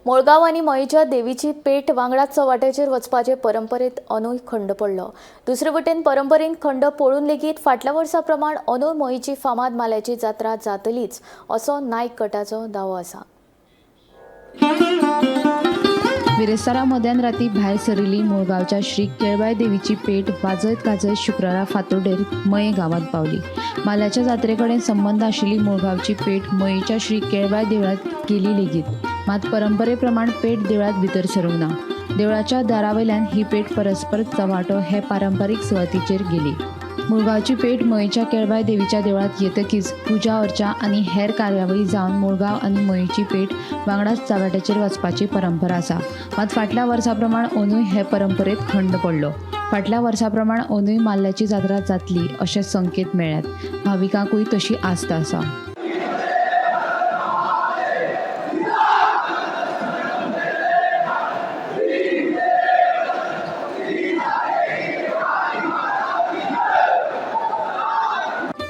मुळगांव आनी मयेच्या देवीची पेट वांगडाच चव्हाट्याचेर वचपाचे परंपरेत अनूय खंड पडलो. दुसरे वटेन परंपरेन खंड पडून लेगीत फाटल्या वर्सा प्रमाण अनूय मयेची फामाद माल्याची जात्रा जातलीच असो नायक गटाचो दावो आसा. बिरेस्तारा मध्यान राती भायर सरिल्ली मुळगांवच्या श्री केळबाय देवीची पेट वाजयत गाजयत शुक्रारा फातोडेर मये गांवांत पावली. माल्याच्या जात्रे कडेन संबंद आशिल्ली मुळगांवची पेट मयेच्या श्री केळबाय देवळांत गेली लेगीत, मात परंपरे प्रमाण पेट देवळांत भितर सरूंक ना. देवळाच्या दारा वयल्यान ही पेट परस्पर चव्हाटो हे पारंपारीक सुवातीचेर गेली. मुळगांवची पेट मयेच्या केळबाय देवीच्या देवळांत येतकीच पुजा अर्चा आनी हेर कार्यावळी जावन मुळगांव आनी मयेची पेट वांगडाच चव्हाट्याचेर वचपाची परंपरा आसा. मात फाटल्या वर्सा प्रमाण अंदूय हे परंपरेत खंड पडलो. फाटल्या वर्सा प्रमाण अंदूय माल्ल्याची जात्रा जातली अशे संकेत मेळ्ळ्यात. भाविकांकूय तशी आस्त आसा.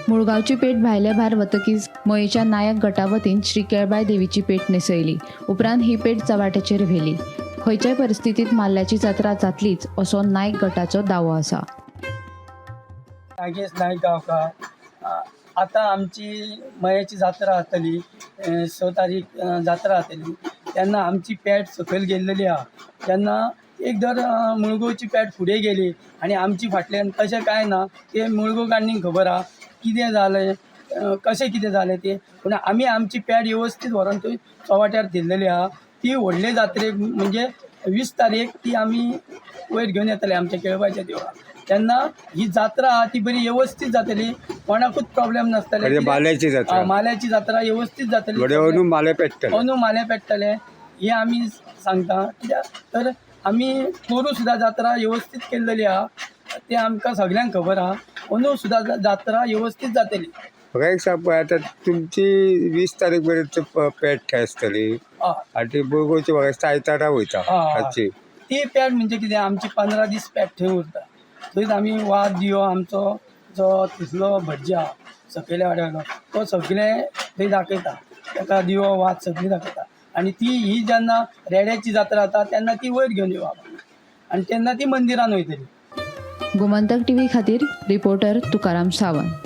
मुळगांवची पेट भायले भायर वतकीच मयेच्या नायक गटा वतीन श्री केळबाय देवीची पेट न्हेसयली. उपरांत ही पेट चव्हाट्याचेर व्हेली. खंयच्याय परिस्थितीत माल्ल्याची जात्रा जातलीच असो नायक गटाचो दावो आसा. नागेश नायक गांवकार. आतां आमची मयेची जात्रा जातली, 6 तारीख जात्रा जातली. तेन्ना आमची पेट सकयल गेल्लेली आहा. तेन्ना एक दर मुळगांवची पेट फुडें गेली आनी आमची फाटल्यान, तशें कांय ना. तें मुळगांवकारांक खबर आहा कितें जालें, कशें कितें जालें तें. पूण आमी आमची पेट वेवस्थीत व्हरोन थंय चव्हाट्यार दिल्लेली आहा. ती व्हडले जात्रेक म्हणजे 20 तारीख ती आमी वयर घेवन येतले आमच्या केळबायच्या देवळाक. तेन्ना ही जात्रा आहा ती बरी वेवस्थीत जातली, कोणाकूच प्रॉब्लेम नासतले. म्हणजे माल्याची जात्रा. माल्याची जात्रा वेवस्थीत जातली. म्हणजे अंदू माले पेट्टले. अंदू माले पेट्टले हे आमी सांगता. कित्याक तर आमी पोरूं सुद्दां जात्रा वेवस्थीत केल्लेली आहा, तें आमकां सगल्यांक खबर आहा. अंदू सुद्दां जात्रा वेवस्थीत जातली. म्हाका एक सांग पळय, आतां तुमची 20 तारीख मेरेन पेट थंय आसतली आनी ती मुळगांवची म्हाका दिसता आयतारा वयता हाची. ती पेट म्हणजे कितें, आमची 15 दीस पेट थंय उरता. थंयच आमी वाद दिवो आमचो जो तितलो भटजी आहा सकयल्या वाड्यावयलो तो सगळें थंय दाखयता. ताका दिवो वात सगळी दाखयता. आनी ती ही जेन्ना रेड्याची जात्रा जाता तेन्ना ती वयर घेवन येवप आनी तेन्ना ती मंदिरान वयतली. गोमंतक टीव्ही खातीर रिपोर्टर तुकाराम सावंत.